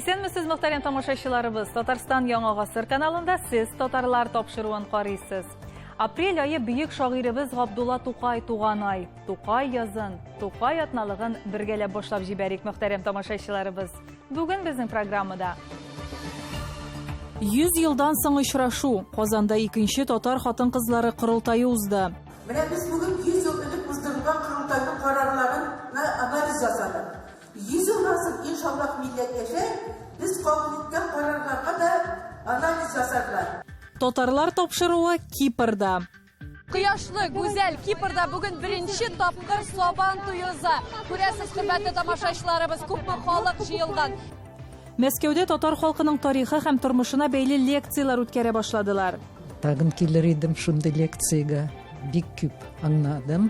Исәнмесез, мөхтәрәм тамашачыларыбыз. Татарстан Яңа гасыр каналында сез татарлар тапшыруын карыйсыз. Апрель ае бөек шагыйребез Габдулла Тукай туган ай. Тукай язын, Тукай атналыгын бергәләп башлап җибәрик, мөхтәрәм тамашачыларыбыз. Бүген безнең программада 100 елдан соң очрашу. Казанда икенче татар хатын-кызлары корылтае узды. Менә без бүген 100 ел элек уздырылган корылтайның карарларына анализ ясадык. 100 елдан соң, иншаллаһ, милләт яшәр, без кабул иткән карарларга да анализ ясарлар. Татарлар тапшыруы Кипрда. Кояшлы, гүзәл Кипрда бүген беренче тапкыр Сабан туе уза. Күрәсез, хөрмәтле тамашачыларыбыз, күпме халык җыелган. Мәскәүдә татар халкының тарихы һәм тормышына бәйле лекцияләр үткәрә башладылар. Тагын килер идем шундый лекциягә. Бик күп аңладым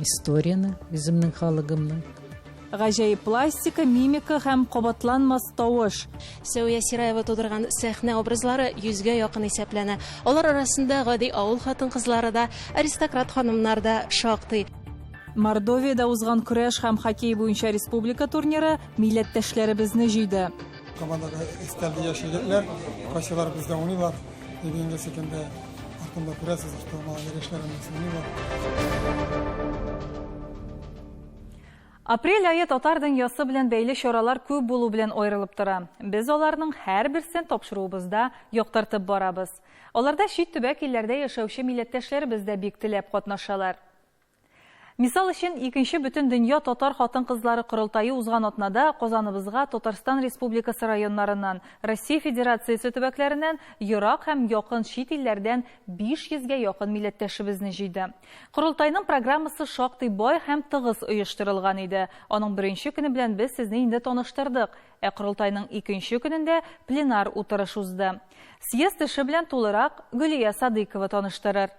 историяне үземнең халыгымның. Гаҗәеп пластика, мимика һәм кабатланмас тавыш. Сәвия Сираева тудырган сәхнә образлары йөзгә якын исәпләнә. Алар арасында гади авыл хатын-кызлары да, аристократ ханымнар да шактый. Мордовиядә узган көрәш һәм хоккей буенча республика турниры милләттәшләребезне җыйды. Командада өстәлде яшь егетләр, кайсылар бездә уйныйлар. Евгений Лисикин дә артында күрәсез, что малайлар яшьләр уйныйлар. Апрель ае татар дөньясы белән бәйле чаралар күп булу белән аерылып тора. Без аларның һәрберсен тапшыруыбызда яктыртып барабыз. Аларда чит төбәк илләрдә яшәүче милләттәшләребез дә бик теләп катнашалар. Мисал өчен, икенче Бөтендөнья татар хатын-кызлары корылтае узган атнада Казаныбызга Татарстан Республикасы районнарыннан, Россия Федерациясе төбәкләреннән, ерак һәм якын чит илләрдән 500 гә якын милләттәшебезне җыйды. Корылтайның программасы шактый бай һәм тыгыз оештырылган иде. Аның беренче көне белән без сезне инде таныштырдык. Ә корылтайның икенче көнендә пленар утырыш узды. Съезд эше белән тулырак Гөлия Садыйкова таныштырыр.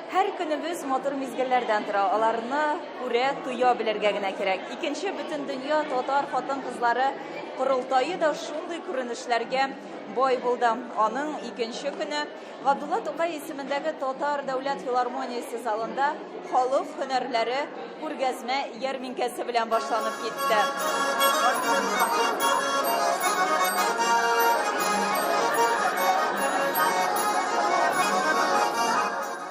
Һәр көнебез матур мизгелләрдән тора. Аларны күрә, тоя белергә генә кирәк. Икенче Бөтендөнья татар хатын-кызлары корылтае да шундый күренешләргә бай булды. Аның икенче көне Габдулла Тукай исемендәге Татар дәүләт филармониясе залында халык һөнәрләре күргәзмә ярминкәсе белән башланып китте.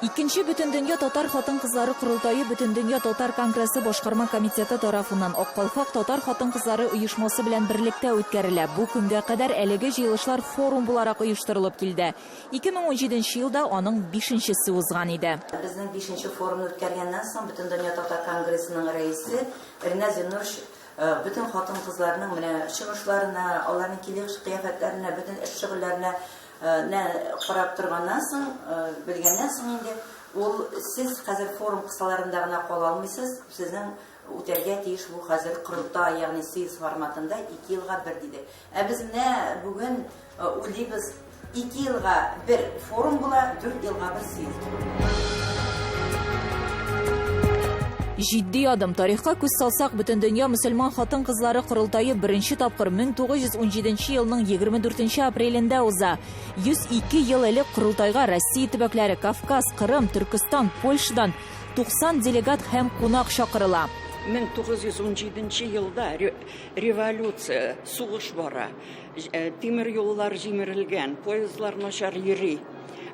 Икенче Бөтендөнья татар хатын-кызлары корылтае Бөтендөнья татар конгрессы башкарма комитеты тарафыннан Ак калфак татар хатын-кызлары оешмасы белән берлектә үткәрелә. Бу көнгә кадәр әлеге җыелышлар форум буларак оештырылып килде. 2017 нче елда аның бишенчесе узган иде. Безнең бишенче форумны үткәргәннән соң, Бөтендөнья татар конгрессының рәисе Ринат Зиннурович бөтен хатын-кызларның менә чыгышларына, аларның килеш-кыяфәтләренә, бөтен эш-шөгыльләренә нә карап торганнан соң, белгәннән соң инде, ул сез хәзер форум кысаларында гына кала алмыйсыз, сезнең үтәргә тиеш бу хәзер корылтай, ягъни съезд форматында ике елга бер, диде. Ә без менә бүген Уйлыйбыз, ике елга бер форум була, дүрт елга бер съезд була. Җитди адым. Тарихка күз салсак, Бөтендөнья мөселман хатын-кызлары корылтае беренче тапкыр 1917 елның 24 апрелендә уза. 102 ел элек корылтайга Россия төбәкләре, Кавказ, Кырым, Төркестан, Польшадан 90 делегат һәм кунак чакырыла. 1917 елда революция, сугыш бара. Тимер юллар җимерелгән, поездлар начар йөри.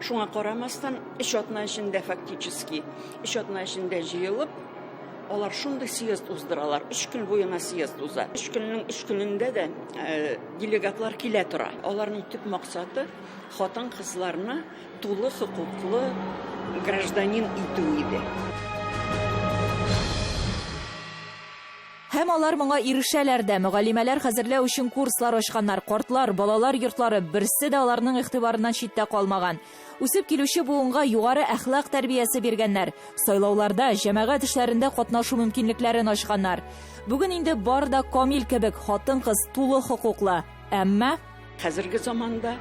Шуңа карамастан, өч атна эчендә фактически, өч атна эчендә җыелып, алар шундый съезд уздыралар. Өч көн буена съезд уза. Өч көннең өч көнендә дә делегатлар килә тора. Аларның төп максаты хатын-кызларны тулы хокуклы гражданин итү иде. Һәм алар моңа ирешәләр дә. Мөгаллимәләр хәзерләү өчен курслар ачканнар, картлар, балалар йортлары, берсе дә аларның игътибарыннан читтә калмаган. Үсеп килүче буынга югары әхлак тәрбиясе биргәннәр, сайлауларда, җәмәгать эшләрендә катнашу мөмкинлекләрен ачканнар. Бүген инде бар да камил кебек, хатын-кыз тулы хокуклы. Әмма. Хәзерге заманда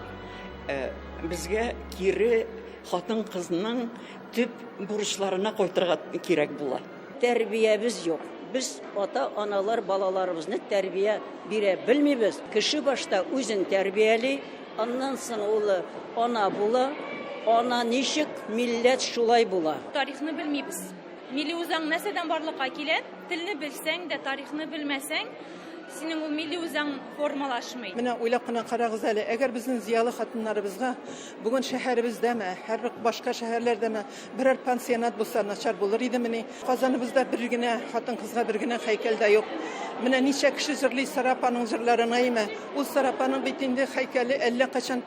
безгә кире хатын-кызның төп бурычларына кайтырга кирәк була. Тәрбиябез юк. Без, ата-аналар, балаларыбызны тәрбия бирә белмибез. Кеше башта үзен тәрбияли, аннан соң ул ана була. Ана ничек, милләт шулай була. Тарихны белмибез. Милли үзаң нәрсәдән барлыкка килә? Телне белсәң дә, тарихны белмәсәң, Синең ул милли үзаң формалашмый. Менә уйлап кына карагыз әле, әгәр безнең зыялы хатыннарыбызга бүген шәһәребездәме, һәрбер башка шәһәрләрдәме берәр пансионат булса, начар булыр идемени? Казаныбызда бер генә хатын-кызга бер генә һәйкәл дә юк. Менә ничә кеше җырлый Сара апаның җырларын, әйеме? Ул Сара апаның бит инде һәйкәле әллә кайчан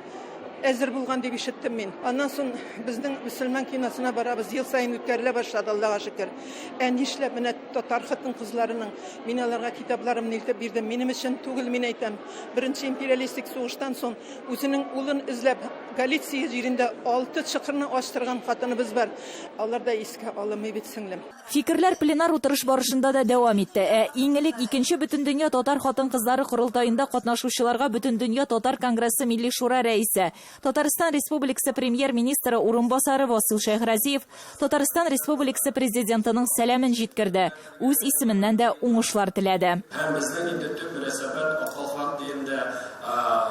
әзер булган дип ишеттем мин. Аннан соң безнең мөселман киносына барабыз, ел саен үткәрелә башлады, Аллага шөкер. Ә нишләп менә татар хатын-кызларының, мин аларга китапларымны илтеп бирдем, минем өчен түгел, мин әйтәм. Беренче империалистик сугыштан соң үзенең улын эзләп Галиция җирендә алты чокырны ачтырган хатыныбыз бар. Алар да искә алынмый бит, сеңлем. Фикерләр пленар утырыш барышында да дәвам итте. Ә иң элек икенче Бөтендөнья татар хатын-кызлары корылтаенда катнашучыларга Бөтендөнья татар конгрессы Милли шура рәисе, Татарстан Республикасы Премьер-министры урынбасары Васил Шәйхразиев Татарстан Республикасы Президентының сәламен җиткерде, үз исеменнән дә уңышлар теләде. Һәм безнең инде төп мөнәсәбәт Аккалфак диендә,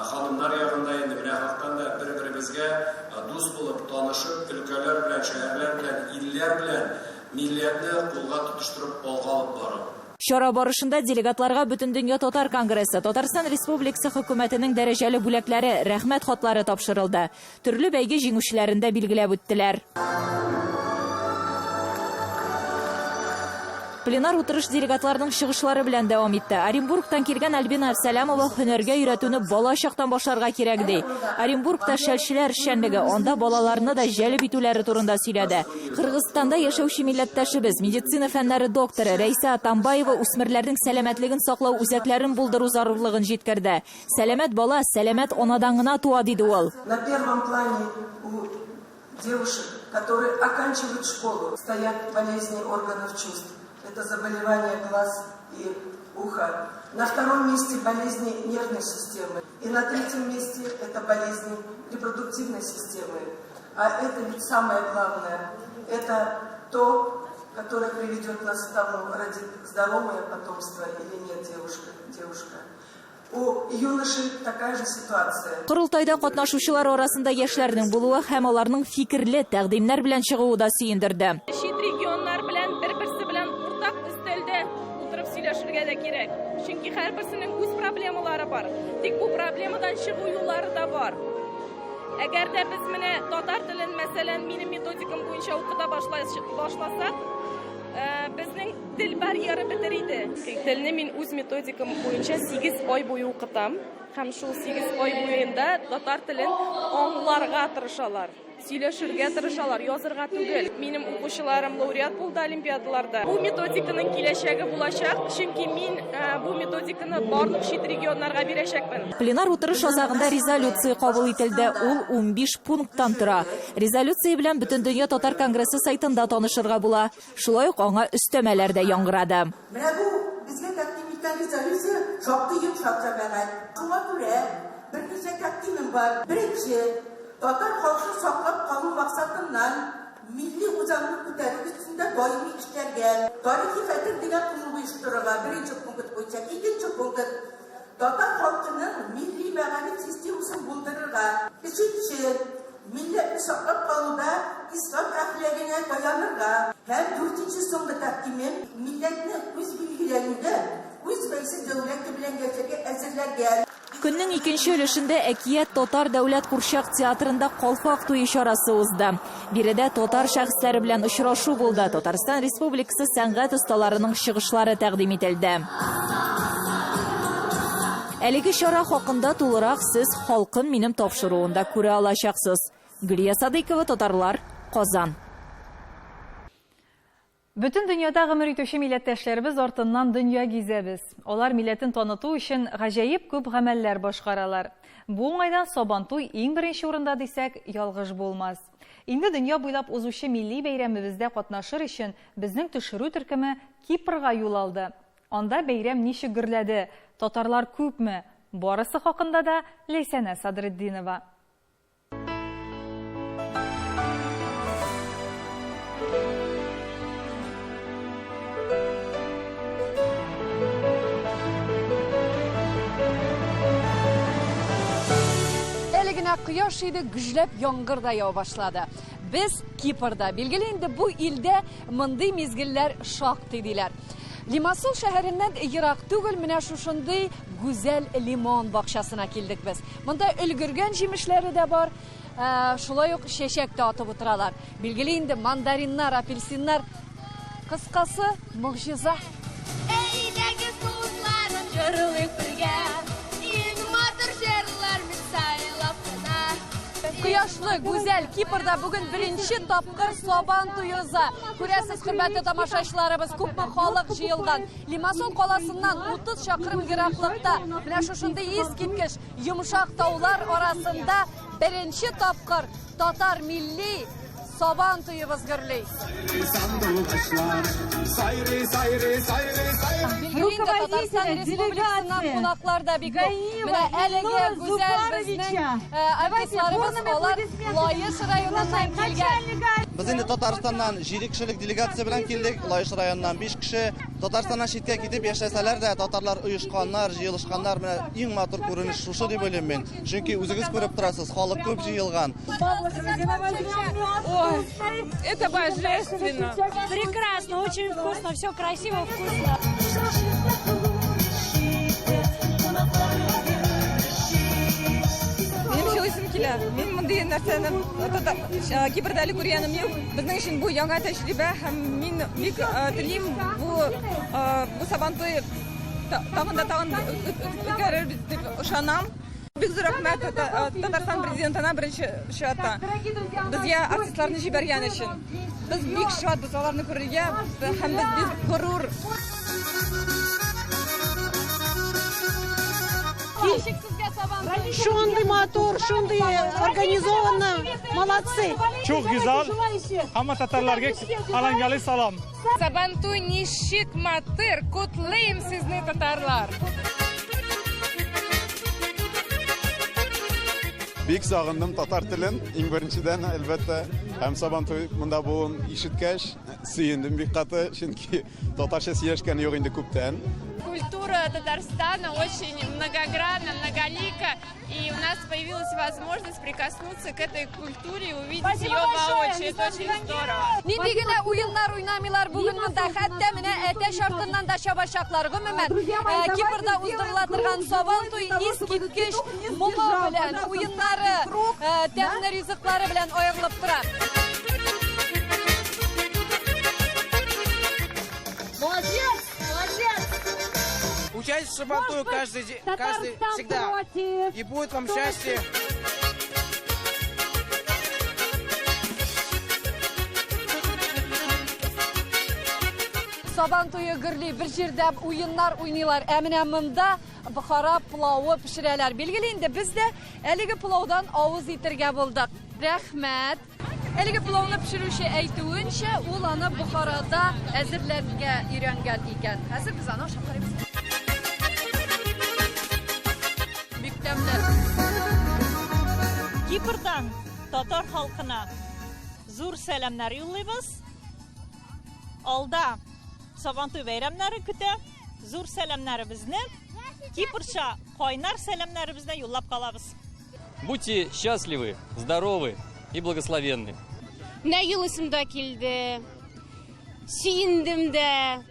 ханымнар ягында инде менә хактан да бер-беребезгә дус булып, танышып, өлкәләр белән, шәһәрләр белән, илләр белән милләтне кулга тотыштырып алга алып бару. Чара барышында делегатларга Бөтендөнья татар конгрессы, Татарстан Республикасы Хөкүмәтенең дәрәҗәле бүләкләре, Рәхмәт хатлары тапшырылды. Төрле бәйге җиңүчеләрен дә билгеләп үттеләр. Пленар утырыш делегатларның чыгышлары белән дәвам итте. Оренбургтан килгән Альбина Әфсәләмова һөнәргә өйрәтүне бала чактан башларга кирәк ди. Оренбургта шәлчеләр эшчәнлеге, анда балаларны да җәлеп итүләре турында сөйләде. Кыргызстанда яшәүче милләттәшебез, медицина фәннәре докторы Рәйсә Атамбаева үсмерләрнең сәламәтлеген саклау үзәкләрен булдыру зарурлыгын җиткерде. Сәламәт бала сәламәт анадан гына туа, диде ул. На первом плане у девушек, которые оканчивают школу, стоят болезни органов чувств. Это заболевания глаз и уха. На втором месте болезни нервной системы. И на третьем месте это болезни репродуктивной системы. А это ведь самое главное. Это то, которое приведет нас к тому, родит здоровое потомство или нет девушка. девушка. У юношей такая же ситуация. Корылтайда катнашучылар арасында яшьләрнең булуы һәм аларның фикерле тәкъдимнәр белән чыгуы да сөендерде. Чит регионнар белән бер-берсе белән уртак өстәлдә утырып сөйләшергә дә кирәк. Чөнки һәрберсенең үз проблемалары бар. Тик бу проблемадан чыгу юллары да бар. Әгәр дә без менә татар телен, мәсәлән, минем методикам буенча укыта башласак, безнең Тел барьеры бетер иде. Телне мин үз методикам буенча 8 ай буе укытам. Һәм шул 8 ай буенда татар телен аңларга тырышалар, сөйләшергә тырышалар, язырга түгел. Минем укучыларым лауреат булды олимпиадаларда. Бу методиканың киләчәге булачак, чөнки мин бу методиканы барлык чит регионнарга бирәчәкмен. Пленар утырыш азагында резолюция кабул ителде. Ул 15 пункттан тора. Резолюция белән Бөтендөнья татар конгрессы сайтында танышырга була. Шулай ук аңа өстәмәләр дә яңгырады. Менә бу безгә тәкъдим иткән резолюция шактый йомшак, җәмәгать. Шуңа күрә берничә тәкъдимем бар. Беренче, татар халкын саклап калу максатыннан милли үзаңны күтәрү өстендә даими эшләргә, Тарихи хәтер дигән клуб оештырырга, беренче пункт буенча. Икенче пункт, Татар халкының милли мәгариф системасын булдырырга. Өченче, милләтне саклап калуда ислам әхлагенә таянырга. Һәм дүртенче соңгы тәкъдимем, милләтне үзбилгеләнүдә үз бәйсез дәүләте белән яшәргә әзерләргә. Көннең икенче өлешендә Әкият татар дәүләт курчак театрында Калфак туе чарасы узды. Биредә татар шәхесләре белән очрашу булды, Татарстан Республикасы сәнгать осталарының чыгышлары тәкъдим ителде. Әлеге чара хакында тулырак сез Халкым минем тапшыруында күрә алачаксыз. Гөлия Садыйкова, Татарлар, Казан. Бөтен дөньяда гомер итүче милләттәшләребез артыннан дөнья гизәбез. Алар милләтен таныту өчен гаҗәеп күп гамәлләр башкаралар. Бу уңайдан Сабантуй иң беренче урында дисәк, ялгыш булмас. Инде дөнья буйлап узучы милли бәйрәмебездә катнашыр өчен безнең төшерү төркеме Кипрга юл алды. Анда бәйрәм ничек гөрләде, татарлар күпме, барысы хакында да Ләйсәнә Садретдинова. Әле генә кояш иде, гөжләп яңгыр да ява башлады. Без Кипрда. Билгеле инде бу илдә мондый мизгелләр шактый диләр. Лимассол шәһәреннән ерак түгел менә шушындый гүзәл лимон бакчасына килдек без. Монда өлгергән җимешләре дә бар, шулай ук чәчәк тә атып утыралар. Билгеле инде, мандариннар, апельсиннар, кыскасы, могҗиза. Әйдәгез, дусларым, җырлыйк бергә. Иң матур җырлар мин сайлап кына. Кояшлы, гүзәл Кипрда бүген беренче тапкыр Сабан туе уза. Күрәсез, хөрмәтле тамашачыларыбыз, күпме халык җыелган. Лимассол каласыннан 30 чакрым ераклыкта, менә шушындый искиткеч йомшак таулар арасында беренче тапкыр татар милли Сабан туебыз гөрли. Билгеле инде, Татарстан Республикасыннан кунаклар да бик күп. Менә әлеге гүзәл безнең артистларыбыз, алар Лаеш районыннан килгән. Без инде Татарстаннан 7 кешелек делегация белән килдек, Лаеш районыннан 5 кеше. Татарстаннан читкә китеп яшәсәләр дә, татарлар оешканнар, җыелышканнар. Менә иң матур күренеш шушы дип уйлыйм мин. Чөнки үзегез күреп торасыз, халык күп җыелган. Ой, это божественно. Прекрасно, очень вкусно, все красиво, вкусно. Минем җылыйсым килә. Мин мондый нәрсәне Кипрда әле күргәнем юк. Безнең өчен бу яңа тәҗрибә һәм мин бик телим бу бу Сабантуй тагын да тагын үткәрербез дип ышанам. Бик зур рәхмәт Татарстан президентына беренче чиратта безгә артистларны җибәргән өчен. Без бик шатбыз аларны күрергә һәм без бик горур. Шундый матур, шундый организованно, молодцы. Çok güzel. Hamma tatarlarga alangali salom. Сабантуй ничек матур, котлыйм сезне, татарлар. Бик сагындым татар телен, иң беренчедән, әлбәттә. Һәм Сабантуй монда булуын ишеткәч, сөендем бик каты, чөнки татарча сөйләшкән юк инде күптән. Культура Татарстана очень многогранна, многолика, и у нас появилась возможность прикоснуться к этой культуре и увидеть Спасибо ее большое, воочию. Это очень здорово. Нинди генә уеннар уйнамыйлар бүген монда, хәтта менә әтәч артыннан да чабачаклар. Гомумән, Кипрда уздырыла торган Сабан туй искиткеч моңы белән, уеннары, тәмле ризыклары белән аерылып тора. Молодец! Молодец! Участие в Сабантую каждый день, каждый, всегда. И будет вам счастье. Сабан туе гөрли, бер җирдә уеннар уйныйлар. Ә менә монда Бохара пылауы пешерәләр. Билгеле инде, без дә әлеге пылаудан авыз итергә булдык. Рәхмәт. Әлеге пылауны пешерүче әйтүенчә, ул аны Бохарада әзерләргә өйрәнгән икән. Хәзер без аны ашап карыйбыз. Бик тәмле. Кипрдан татар халкына зур сәламнәр юллыйбыз. Алда Сабантуй бәйрәмнәре көтә. Зур сәламнәребезне, кипрча кайнар сәламнәребезне юллап калабыз. Будьте счастливы, здоровы и благословенны. Менә елыйсым да килде. Сөендем дә.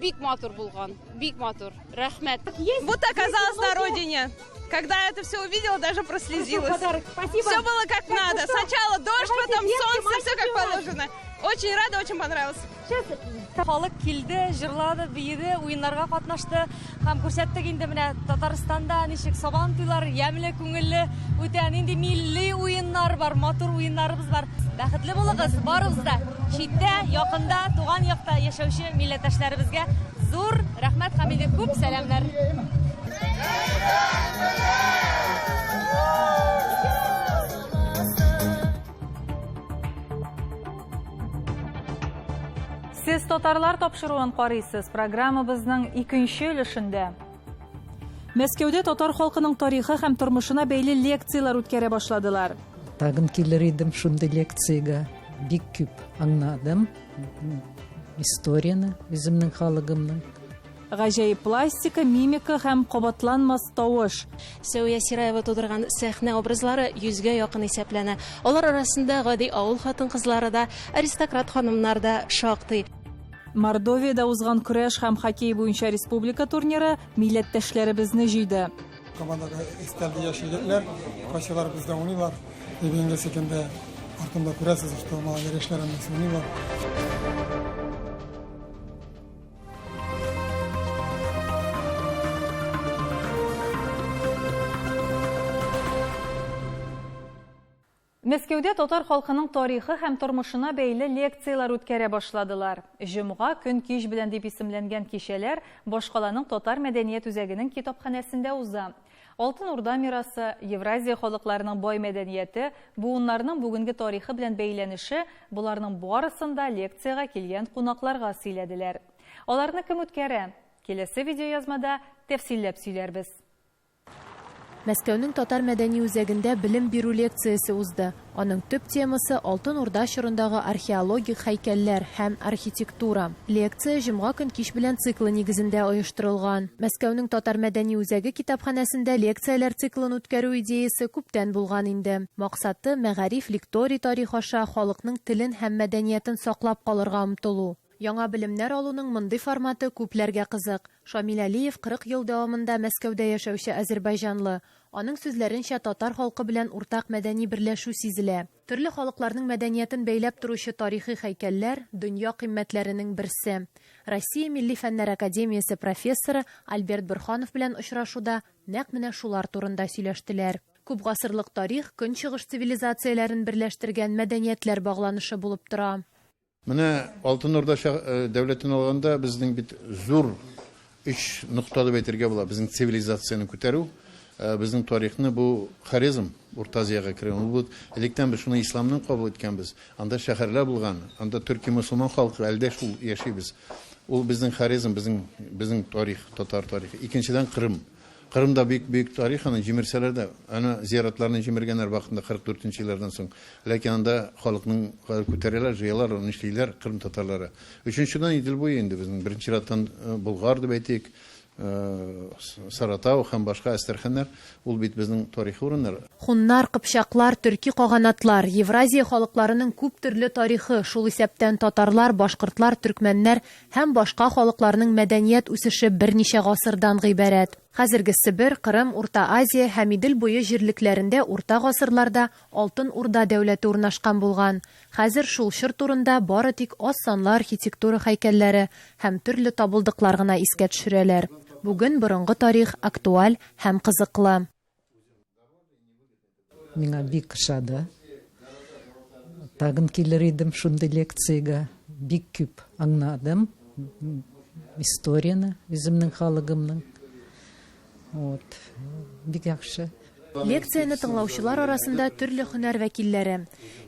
Бик матур булган, бик матур. Рәхмәт. Будто оказалась на родине. Когда это все увидела, даже прослезилась. Подарок. Спасибо. Все было как надо. Сначала дождь, Давайте потом детки, солнце, все как мальчики у нас. положено. Очень рада, очень понравилось. Халык килде, җырлады, биеде, уеннарга катнашты һәм күрсәттек инде менә Татарстанда ничек Сабан туйлар ямьле, күңелле үтә, нинди милли уеннар бар, матур уеннарыбыз бар. Бәхетле булыгыз, барыгыз да. Читтә, якында, туган якта яшәүче милләттәшләребезгә зур рәхмәт һәм инде күп сәламнәр. Сез татарлар тапшыруын карыйсыз. Программабызның икенче өлешендә. Мәскәүдә татар халкының тарихы һәм тормышына бәйле лекцияләр үткәрә башладылар. Тагын килер идем шундый лекциягә. Бик күп аңладым историяне үземнең халыгымның. Гаҗәеп пластика, мимика һәм кабатланмас тавыш. Сәвия Сираева тудырган сәхнә образлары йөзгә якын исәпләнә. Алар арасында гади авыл хатын-кызлары да, аристократ ханымнар да шактый. Мордовиядә узган көрәш һәм хоккей буенча республика турниры милләттәшләребезне җыйды. Командада өстәлде яшь егетләр, кайсылар бездә уйныйлар. Бүгенге көндә артымда күрәсез, что малайлар яшьләр уйныйлар. Мәскәүдә татар халкының тарихы һәм тормышына бәйле лекцияләр үткәрә башладылар. Җомга көн кич белән дип исемләнгән кичәләр башкаланың Татар мәдәният үзәгенең китапханәсендә уза. Алтын Урда мирасы, Евразия халыкларының бай мәдәнияте, буыннарның бүгенге тарихы белән бәйләнеше, боларның барысын да лекциягә килгән кунакларга сөйләделәр. Аларны кем үткәрә? Киләсе видеоязмада тәфсилләп сөйләрбез. Мәскәүнең Татар мәдәни үзәгендә белем бирү лекциясе узды. Аның төп темасы Алтын Урда чорындагы археологик һәйкәлләр һәм архитектура. Лекция җомга көн кич белән циклы нигезендә оештырылган. Мәскәүнең Татар мәдәни үзәге китапханәсендә лекцияләр циклын үткәрү идеясе күптән булган инде. Максаты, мәгариф, лекторий тарих аша халыкның телен һәм мәдәниятен саклап калырга омтылу. Яңа белемнәр алуның мондый форматы күпләргә кызык. Шамил Алиев 40 ел дәвамында Мәскәүдә яшәүче азербайҗанлы. Аның сүзләренчә, татар халкы белән уртак мәдәни берләшү сизелә. Төрле халыкларның мәдәниятен бәйләп торучы тарихи һәйкәлләр дөнья кыйммәтләренең берсе. Россия Милли фәннәр академиясе профессоры Альберт Борһанов белән очрашуда нәкъ менә шулар турында сөйләштеләр. Күп гасырлык тарих көнчыгыш цивилизацияләрен берләштергән мәдәниятләр багланышы булып тора. Менә Алтын Урда дәүләтен алганда безнең бит зур өч нокта дип әйтергә була. Безнең цивилизацияне күтәрү, безнең тарихны бу Хорезм, Урта Азиягә кергән. Ул электән без шуны исламның кабул иткәнбез. Анда шәһәрләр булган, анда төрки мусульман халкы әлдә шул яшибез. Ул безнең Хорезм, безнең тарих, татар тарихы. Икенчедән Кырым. Кырымда бик-бик тарих, аны җимерсәләр дә, аны зияратларны җимергәннәр вакытында 44 еллардан соң. Ләкин анда халыкның күтәрәләр, җыялар, аны эшлиләр Кырым татарлары. Өченчедән Идел буе инде безнең беренче раттан Болгар дип әйтик, Саратау һәм башка Әстерханнар, ул бит безнең тарихи урыннар. Хуннар, кыпчаклар, төрки каганатлар, Евразия халыкларының күп төрле тарихы, шул исәптән татарлар, башкортлар, төркмәннәр һәм башка халыкларның мәдәният үсеше берничә гасырдан гыйбарәт. Хәзерге Себер, Кырым, Урта Азия һәм Идел буе җирлекләрендә урта гасырларда Алтын Урда дәүләте урнашкан булган. Хәзер шул чор турында бары тик аз санлы архитектура һәйкәлләре һәм төрле табылдыклар гына искә төшерәләр. Бүген борынгы тарих актуаль һәм кызыклы. Миңа бик ошады. Тагын килер идем шундый лекциягә. Бик күп аңладым историяне үземнең халыгымның. Вот. Бик яхшы. Лекцияне тыңлаучылар арасында төрле һөнәр вәкилләре.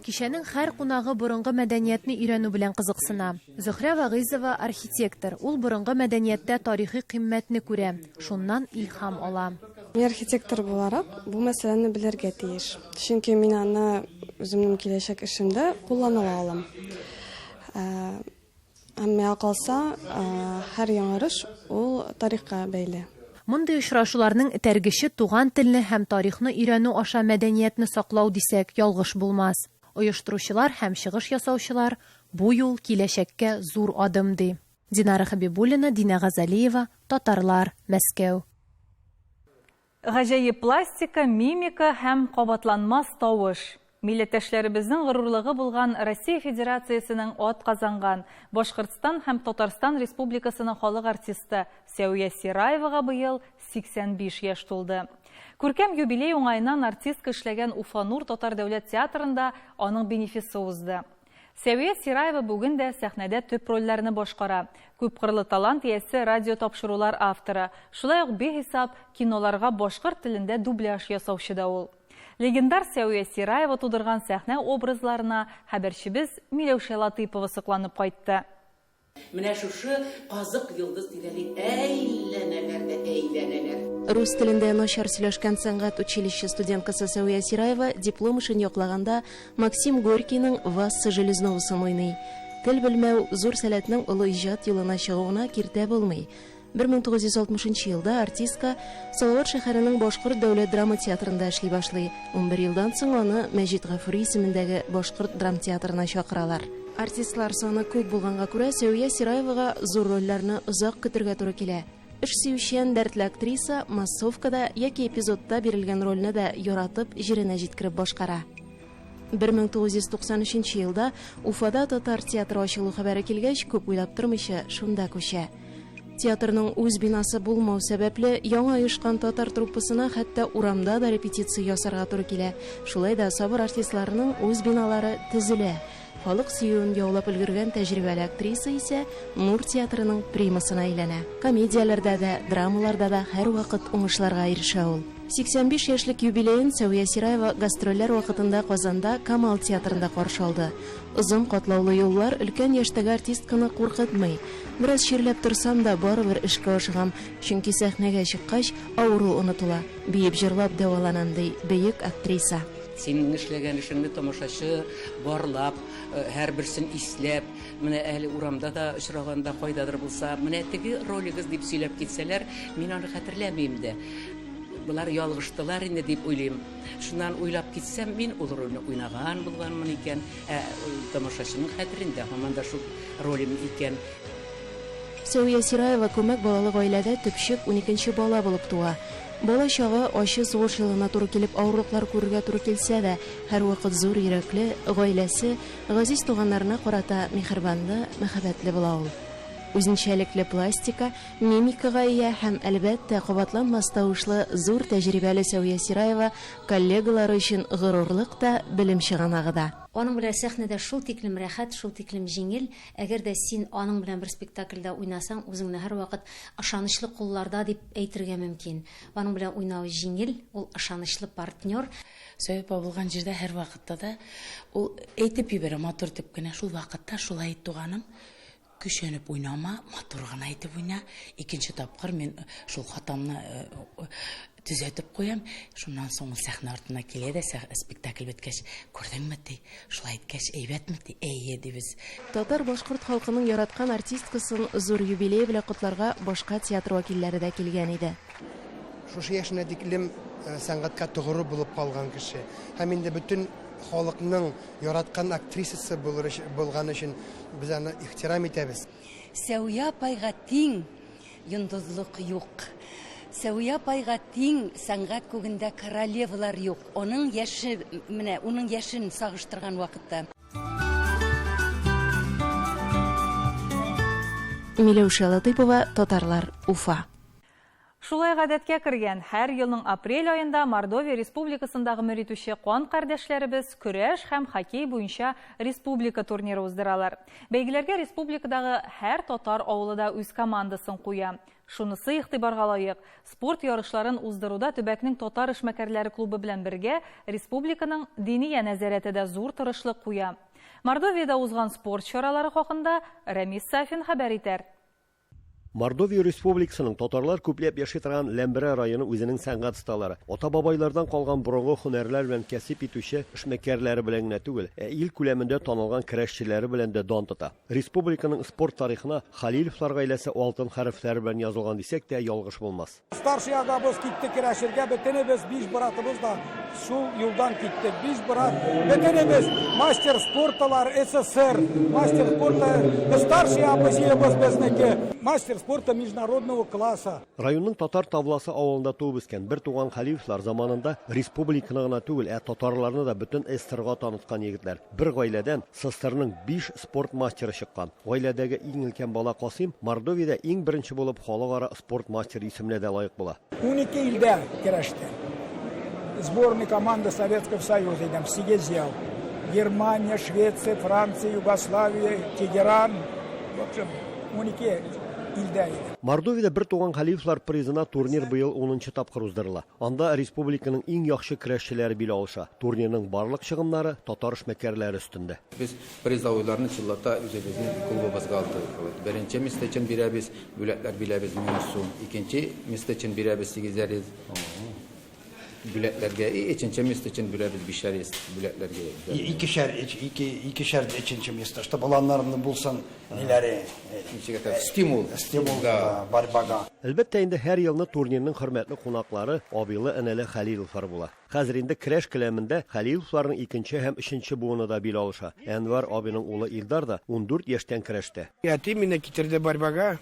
Кичәнең һәр кунагы борынгы мәдәниятне өйрәнү белән кызыксына. Зөһрә Вагыйзова архитектор. Ул борынгы мәдәнияттә тарихи кыйммәтне күрә, шуннан илһам ала. Мин архитектор буларак бу мәсьәләне белергә тиеш. Чөнки мин аны үземнең киләчәк эшемдә куллана алам. Һәм миңа калса, һәр яңарыш ул тарихка бәйле. Мондый очрашуларның этәргече туган телне һәм тарихны өйрәнү аша мәдәниятне саклау дисәк, ялгыш булмас. Оештыручылар һәм чыгыш ясаучылар бу юл киләчәккә зур адым ди. Динара Хабибуллина, Динә Газалиева, Татарлар, Мәскәү. Гаҗәеп пластика, мимика һәм кабатланмас тавыш. Милләттәшләребезнең горурлыгы булган Россия Федерациясенең ат казанган Башкортстан һәм Татарстан Республикасының халык артисты Сәүя Сираевага быел 85 яшь тулды. Күркәм юбилей уңаеннан артистка эшләгән Уфа Нур татар дәүләт театрында аның бенефисы узды. Сәүя Сираева бүген дә сәхнәдә төп рольләрне башкара. Күпкырлы талант иясе радио тапшырулар авторы. Шулай ук бихисап киноларга башкорт телендә дубляж ясаучы да ул. Легендар Сәүя Сираева тудырган сәхнә образларына хәбәрчебез Миләүшә Латыйпова сокланып кайтты. Менә шушы казык йолдыз тирәли әйләнәләр дә әйләнәләр. Рус телендә начар сөйләшкән сәнгать училище студенткасы Сәүя Сираева диплом эшен яклаганда Максим Горькийның Васса Железновасын уйный. Тел белмәү зур сәләтнең олы иҗат юлына чыгуына киртә булмый. 1960 елда артистка Салават шәһәренең Башкорт дәүләт драма театрында эшли башлый. 11 елдан соң аны Мәҗит Гафури исемендәге Башкорт драма театрына чакыралар. Артистлар саны күп булганга күрә, Сәвия Сираевага зур рольләрне озак көтергә туры килә. Эш сөючән, дәртле актриса массовкада яки эпизодта бирелгән рольне дә яратып, җиренә җиткереп башкара. 1993 елда Уфада татар театры ачылу хәбәре килгәч, күп уйлап тормыйча, шунда күчә. Театрның үз бинасы булмау сәбәпле, яңа оешкан татар труппасына хәтта урамда да репетиция ясарга туры килә. Шулай да сабыр артистларының үз биналары төзелә. Халык сөюен яулап өлгергән тәҗрибәле актриса исә Нур театрының примасына әйләнә. Комедияләрдә дә, драмаларда да һәрвакыт уңышларга ирешә ул. 85 яшьлек юбилеен Сәвия Сираева гастрольләр вакытында Казанда Камал театрында каршы алды. Озын катлаулы юллар өлкән яшьтәге артистканы куркытмый. Бераз чирләп торсам да, барыбер эшкә ашыгам, чөнки сәхнәгә чыккач, авыру онытыла. Биеп-җырлап дәваланам, ди бөек актриса. Синең эшләгән эшеңне тамашачы барлап, һәрберсен исләп, менә әле урамда да очраганда кайдадыр булса, менә теге ролегез дип сөйләп китсәләр, мин аны хәтерләмим дә. Болар ялгыштылар инде дип уйлыйм. Шуннан уйлап китсәм, мин ул рольне уйнаган булганмын икән, ә тамашачының хәтерендә һаман да шул ролем икән. Сәвия Сираева күмәк балалы гаиләдә төпчек уникенче бала булып туа. Бала чагы ачы сугыш елына туры килеп авырлыклар күрергә туры килсә дә, һәрвакыт зур йөрәкле, гаиләсе, газиз туганнарына карата миһербанлы, мәхәббәтле була ул. Үзенчәлекле пластика, Мимикага ия һәм, әлбәттә, кабатланмас тавышлы, зур тәҗрибәле Сәвия Сираева коллегалары өчен горурлык та, белем чыганагы да. Аның белән сәхнәдә шул тиклем рәхәт, шул тиклем җиңел. Әгәр дә син аның белән бер спектакльдә уйнасаң, үзеңне һәрвакыт ышанычлы кулларда дип әйтергә мөмкин. Аның белән уйнау җиңел, ул ышанычлы партнер. Сәвия апа булган җирдә һәрвакытта да ул әйтеп җибәрә матур итеп кенә, шул вакытта шулай ит, туганым, Көчәнеп уйнама, матур гына итеп уйна. Икенче тапкыр мин шул хатамны төзәтеп куям. Шуннан соң ул сәхнә артына килә дә, спектакль беткәч, күрдеңме, ди, шулай иткәч, әйбәтме, ди, әйе, дибез. Татар-башкорт халкының яраткан артисткасын зур юбилее белән котларга башка театр вәкилләре дә килгән иде. Шушы яшенә тиклем сәнгатькә тугры булып калган кеше. Һәм инде бөтен халыкның яраткан актрисасы булыр булган өчен без аны ихтирам итәбез. Сәвия апайга тиң йондызлык юк. Сәвия апайга тиң сәнгать күгендә королевалар юк. Аның яше, менә уның яшен сагыштырган вакытта. Миләүшә Латыйпова, Татарлар, Уфа. Шулай гадәткә кергән, һәр елның апрель аенда Мордовия Республикасында гомер итүче кан кардәшләребез көрәш һәм хоккей буенча республика турниры уздыралар. Бәйгеләргә республикадагы һәр татар авылы да үз командасын куя. Шунысы игътибарга лаек, спорт ярышларын уздыруда төбәкнең татар эшмәкәрләре клубы белән бергә республиканың Диния нәзарәте дә зур тырышлык куя. Мордовиядә узган спорт чаралары хакында Рәмис Сафин хәбәр итәр. Мордовия Республикасының татарлар күпләп яши торган Ләмберә районы үзенең сәнгать осталары, ата-бабайлардан калган борынгы һөнәрләр белән кәсеп итүче эшмәкәрләре белән генә түгел, ә ил күләмендә танылган көрәшчеләре белән дә дан тота. Республиканың спорт тарихына Хәлиловлар гаиләсе алтын хәрефләр белән язылган дисәк тә ялгыш булмас. Старший агабыз китте керәшергә, бөтенебез, биш братыбыз да шул юлдан киттек. Биш брат, бөтенебез мастер спорталар, СССР, мастер спорта, старший абызиебыз безнеке, мастер спорта международного класса. Районның Татар Тавласы авылында туып үскән бертуган Хәлиевлар заманында республиканы гына түгел, ә татарларны да бөтен СССРга таныткан егетләр. Бер гаиләдән СССРның биш спорт мастеры чыккан. Гаиләдәге иң өлкән бала Касыйм Мордовиядә иң беренче булып халыкара спорт мастеры исеменә дә лаек була. 12 илдә көрәште. Сборный команда Советского Союза идем, сигез ел. Германия, Швеция, Франция, Югославия, Тегеран. В общем, 12 илдә иде. Мордовиядә бертуган Хәлиевлар призына турнир быел унынчы тапкыр уздырыла. Анда республиканың иң яхшы көрәшчеләре бил алыша. Турнирның барлык чыгымнары татар эшмәкәрләре өстендә. Без призовойларны чынлата үзебезнең клубыбызга алдык. Беренче место өчен бирәбез, бүләкләр бирәбез 1100 сум, икенче место өчен бирәбез 800. бүләкләргә, и өченче место өчен бүләбез бишәр йөз бүләкләргә. Икешәр, ике, икешәр өченче место, чтобы аларның булсын ниләре. Ничек әйтә, стимул. Стимул, да, борьбага. Әлбәттә инде, һәр елны турнирның хөрмәтле кунаклары абыйлы-энеле Хәлиловлар була. Хәзер инде көрәш келәмендә Хәлиловларның икенче һәм өченче буыны да бил алыша. Әнвәр абыйның улы Илдар да 14 яшьтән көрәштә. Әти мине китерде борьбага,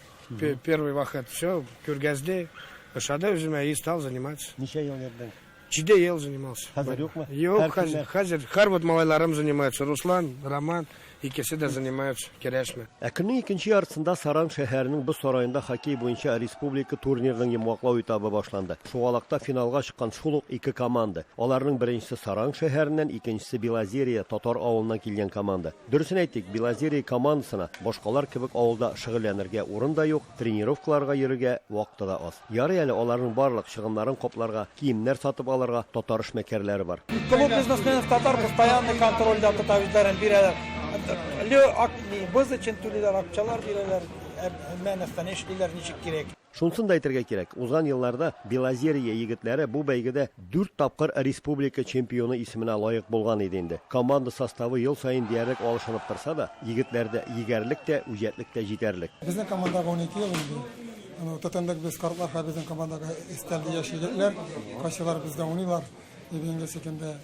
первый вакыт, все, күргәзде, ошады үземә и стал заниматься. Ничә ел йөрдең? Җиде ел занимался. Хәзер юкмы? Юк, хәзер, хәзер һәр вот малайларым занимаются. Руслан, Роман, икесе дә занимаются, көрәшме. Ә көннең икенче яртысында Саран шәһәренең боз сараенда хоккей буенча республика турнирының йомгаклау этабы башланды. Шугалакта финалга чыккан шул ук ике команда. Аларның беренчесе Саран шәһәреннән, икенчесе Белозерье татар авылыннан килгән команда. Дөресен әйтик, Белозерье командасына башкалар кебек авылда шөгыльләнергә урын да юк, тренировкаларга йөрергә вакыты да аз. Ярый әле аларның барлык чыгымнарын капларга, киемнәр сатып алырга татар эшмәкәрләре бар. Клуб бизнесменов татар постоянный контрольдә тота, үзләрен бирәләр. Ле, ак, боз өчен түлиләр, акчалар бирәләр, һәммә нәрсәне эшлиләр ничек кирәк. Шунысын да әйтергә кирәк, узган елларда Белозерье егетләре бу бәйгедә дүрт тапкыр республика чемпионы исеменә лаек булган иде инде. Команда составы ел саен диярлек алышынып торса да, егетләрдә егәрлек тә, үҗәтлек тә җитәрлек. Безнең командага 12 ел инде. Аны тотындык без картлар, һәм безнең командага өстәлде яшь егетләр. Кайсылар бездә уйныйлар. Ибенге секенде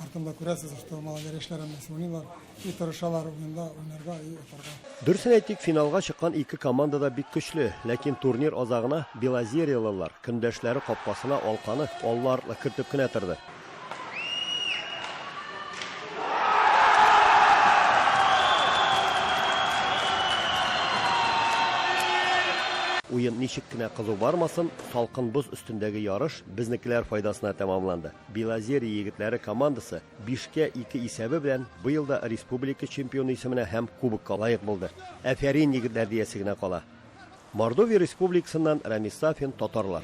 артында күрәсез, что малайлар яшьләр әммәсе уйныйлар. И тырышалар уенда уйнарга и отарга. Дөресен әйтик, финалга чыккан ике команда да бик көчле, ләкин турнир азагына белозерьелылар көндәшләре капкасына алканы аллы-артлы кертеп кенә торды. Уен ничек кенә кызу бармасын, салкын боз өстендәге ярыш безнекеләр файдасына тәмамланды. Белозерье егетләре командасы бишкә ике исәбе белән быел да республика чемпионы исеменә һәм кубокка лаек булды. Афәрин, егетләр диясе генә кала. Мордовия Республикасыннан Рамис Сафин, Татарлар.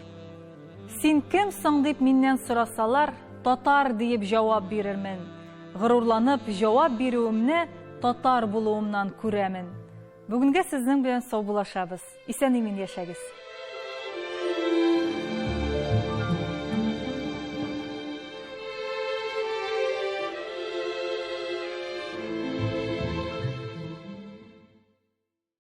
Син кем соң дип миннән сорасалар, татар диеп җавап бирермен. Горурланып җавап бирүемне татар булуымнан күрәмен. Бүгенгә сезнең белән саубуллашабыз. Исән-имин яшәгез.